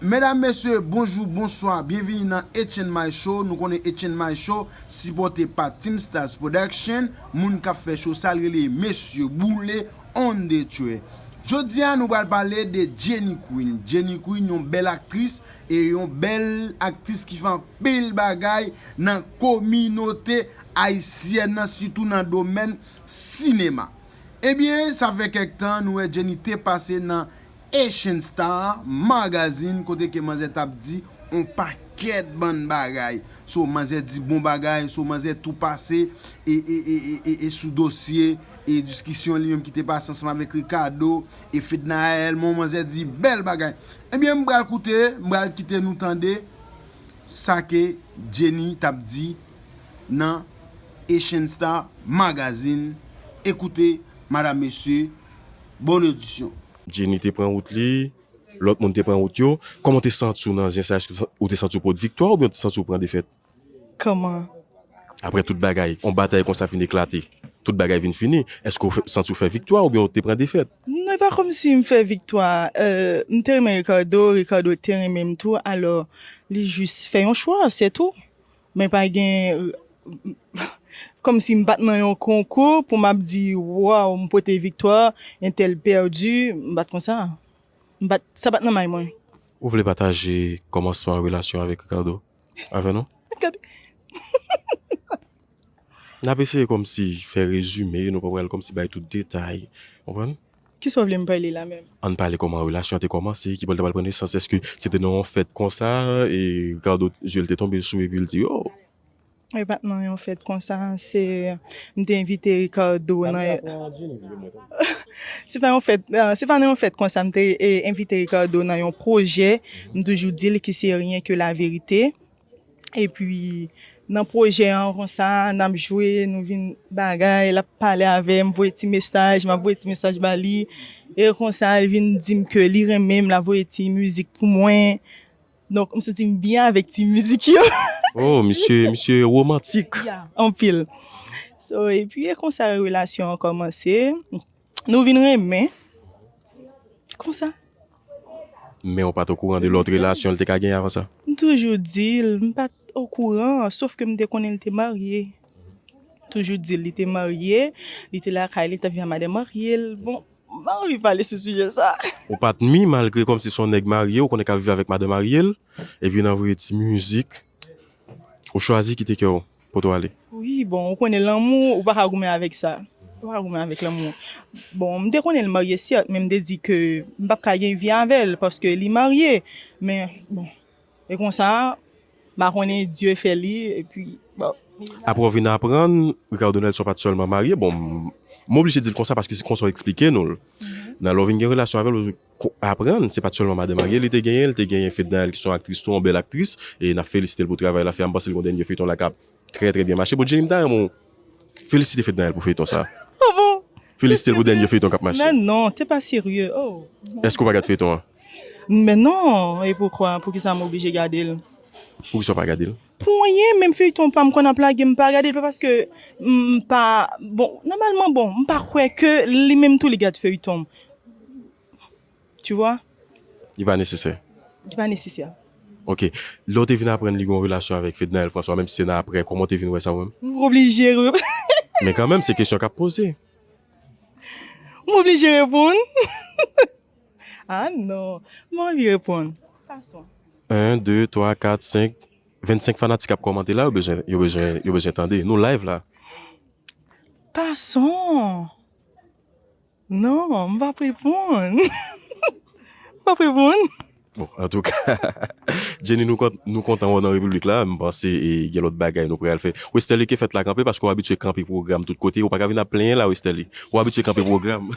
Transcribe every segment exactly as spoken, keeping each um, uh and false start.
Medam, mesye, bonjou, bonswa, byenvini nan H and My Show. Nou konnen H and My Show sipòte pa Team Stars Production, moun k ap fè show sa l rele Mesye Boule on the track. Jodi a, nou pral pale de Jenny Queen. Jenny Queen, yon bèl aktris e yon bèl aktris ki fè anpil bagay nan kominote ayisyèn nan, sitou nan domèn sinema. Ebyen, sa fè kèk tan nou wè Jenny te pase nan Asian Star Magazine, kote ke manzè t ap di on pakèt bann bagay. So, manzè di bon bagay, so, manzè tou pase e, e, e, e, e, e sou dosye e diskisyon li menm ki te pase ansanm avèk Ricardo e Fednaelle, men manzè di bèl bagay. Ebyen, m pral koute, m pral kite nou tande sa ke Jenny t ap di nan Asian Star Magazine. Ekoute, madam, mesye, bonne audition. Jenny te pran wout li, lòt moun te pran wout yo. Kòman w te santi w nan zen sa? Èske w te santi w pot viktwa oubyen w te santi w pran defèt? Kòman? Apre tout bagay, yon batay konsa fin eklate, tout bagay vin fini, èske w fè- santi w fè viktwa oubyen w te pran defèt? Non, e pa kòmsi m fè viktwa. Euh, m te renmen Ricardo, Ricardo te renmen m tou, alò, li jis fè yon chwa, se tou. Men pa gen, kòmsi m pa t nan yon konkou pou m ap di, waw, m pote viktwa, entèl pèdi, m pa t konsa. M pa t, sa pa t nan may mwen. Ou vle pataje kòmansman relasyon avèk Ricardo avè nou? Gade. N ap eseye kòmsi fè rezime, nou pa pral kòmsi bay tout detay. Konprann? Kisa w vle m pale la menm? Ann pale kòman relasyon an te kòmanse, ki bò l ta pral pran nesans. Èske se te nan yon fèt konsa, e Ricardo je l te tonbe sou epi l di, oh! E pa t nan yon fèt konsa, se, m te envite Ricardo nan, se pa yon fèt, ah, se pa nan yon fèt konsa, m te, e, envite Ricardo nan yon pwojè, m toujou di l ki se Rien que la vérité. Epi, nan pwojè an konsa, n ap jwe, nou vin bagay, l ap pale avè m, voye ti mesaj, m ap voye ti mesaj ba li. E konsa, li vin di m ke li renmen m, l ap voye ti mizik pou mwen. Donk, m santi m byen avèk ti mizik yo. Oh, misye, misye romantik. Ya, anpil. So, epi, e konsa, relasyon an kòmanse. Nou vin renmen. Konsa. Men w pa t okouran de lòt relasyon l te ka genyen avan sa? M toujou di l, m pa t okouran, sof ke m te konnen l te marye. Toujou di l, li te marye, li te lakay li, li t ap viv ak madanm marye l. Bon, m pa anvi pale sou sijè sa. Ou pa t mi, malgre kòmsi se yon nèg marye, ou konnen k ap viv avèk madanm marye l, epi nan voye ti mizik, ou chwazi kite kè w. Kote w ale? Wi, bon, ou konnen lanmou, ou pa ka goumen avèk sa. Ou pa ka goumen avèk lanmou. Bon, m te konnen l marye, sèt, men m te di ke m p ap ka gen vi avè l, paske li marye. Men, bon, e konsa, m pa konnen Dye fè li, epi, bon. Apre w vin aprann, Ricardo Nelson pa t sèlman marye, bon, m, m oblije di l konsa, paske se konsa w eksplike nou l. Nan lè w vin gen relasyon avè l, ou ko- aprann, se pa t sèlman madanm marye li te genyen, li te genyen Fednaelle ki se yon aktris tou, yon bèl aktris, e n ap felisite l pou travay l ap fè a, m panse l gen yon dènye feyton la k ap trè, trè byen mache. Bon, Jenny, m ta renmen w felisite Fednaelle pou feyton sa. Ah bon? Felisite l pou dènye feyton k ap mache. Men non, t'es pas sérieux. Oh. Èske w pa gad feyton an? Men non, e poukwa? Poukisa m oblije gade l? Poukisa w pa gade l? Pou anyen, menm feyton pa m konn ap lage, m pa gade l, pa paske m pa, bon, nòmalman, bon, m pa kwè ke li menm tou li gad feyton. Tu vois? Li pa nesesè. Li pa nesesè. Ok. Lè w te vin aprann li gen yon relasyon avèk Fednaelle François, menm si se nan apre, kòman w te vin wè sa ou menm? M oblije re- Men kanmenm, se kesyon k ap poze. M oblije reponn. Ah non, m pa anvi reponn. Passons. En, de, twa, kat, senk, vennsenk fanatik ap kòmante la, yo bezwen, yo bezwen, yo bezwen tande. Nou live la. Passons. Non, m p ap reponn. M p ap reponn. Bon, antouka, Jenny, nou kont- nou kontan wè w nan Repiblik la. M panse e gen lòt bagay nou pral fè. Westerlie, ki fèt la kanpe, paske w abitye kanpe pwogram tout kote. Ou pa ka vin ap plenyen la, Westerlie. Ou abitye kanpe pwogram.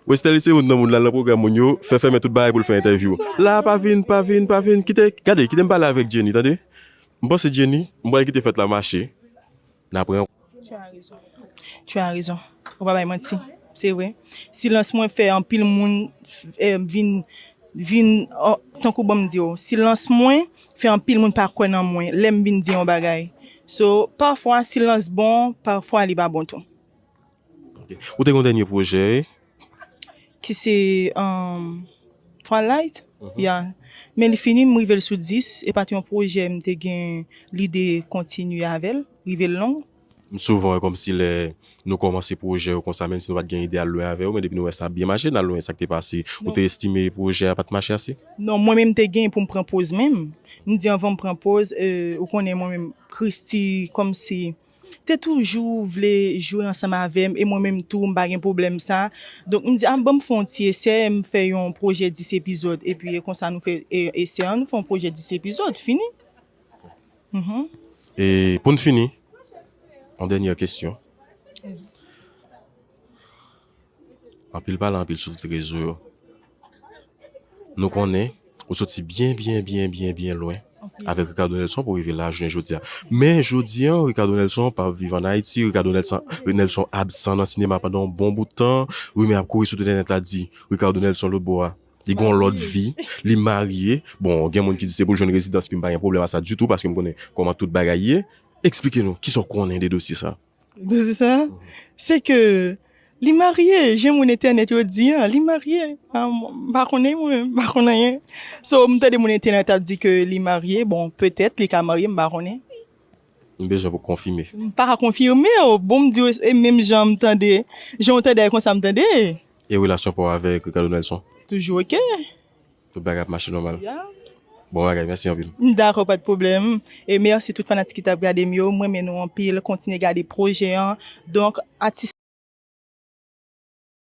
Westerlie se youn nan moun la nan pwogram moun yo, fè fèmen tout bagay pou l fè entèvyou. La, pa vin, pa vin, pa vin. Kite, gade, kite m pale avèk Jenny, tande? M panse Jenny, m pral kite fèt la mache. N ap pran. Tu as raison. Tu as raison. Ou pa bay manti. Se vre. Silans mwen fè anpil moun, eh, vin, vin, oh, tankou ban m di w, silans mwen fè anpil moun pa kwè nan mwen lè m vin di yon bagay. So, pafwa silans bon, pafwa li pa bon tou. Ok. Ou te gen yon dènye pwojè? Ki se, um, Twilight? Mhm. Ya. Men li fini, m rive l sou dis, e pa t yon pwojè m te gen lide kontinye avè l, rive l long. M souvan wè kòmsi lè nou kòmanse pwojè yo konsa, menm si nou pa t gen ide al lwen avè yo, men depi nou wè sa ap byen mache, n al lwen. Sa k te pase? Ou te estime pwojè a pa t mache ase? Non, mwen menm te gen pou m pran poz menm. M di anvan m pran poz, euh, ou konnen mwen menm, Christie kòmsi te toujou vle jwe ansanm avè m, e mwen menm tou, m pa gen pwoblèm sa. Donk, m di, a, ban m fè yon ti esè, m fè yon pwojè dis epizòd, epi e konsa nou fè e, esè an, nou fè yon pwojè dis epizòd, fini. Mhm. E pou n fini, yon dènyè kesyon. Anpil pale, anpil sou tout rezo yo. Nou konnen ou soti byen, byen, byen, byen, byen lwen avèk Ricardo Nelson pou rive la jounen jodi a. Men jodi a, Ricardo Nelson pa viv ann Ayiti. Ricardo Nelson, Nelson absan nan sinema pandan yon bon bout tan. Rimè ap kouri sou tout entènèt la di Ricardo Nelson lòt bò a, li gen yon lòt vi, li marye. Bon, gen moun ki di se pou l jwenn rezidans, epi m pa gen pwoblèm a sa ditou, paske m konnen kòman tout bagay ye. Eksplike nou, kisa w konnen de dosye sa? Dosye sa? Se ke li marye, jan moun entènèt yo di an, li marye. Ah, m pa konnen mwen, m pa konnen anyen. So, m tande moun entènèt ap di ke li marye, bon, petèt li ka marye, m pa konnen. M bezwen pou konfime. M pa ka konfime w, bon, m di w, e menm jan m tande, jan w tande, konsa m tande. E relasyon pa w avèk Ricardo Nelson? Toujou oke. Tout bagay ap mache nòmal? Ya. Bon bagay, mèsi anpil. Dakò, pa t pwoblèm. E mèsi tout fanatik ki t ap gade m yo. M renmen nou anpil. Kontinye gade pwojè an. Donk, atis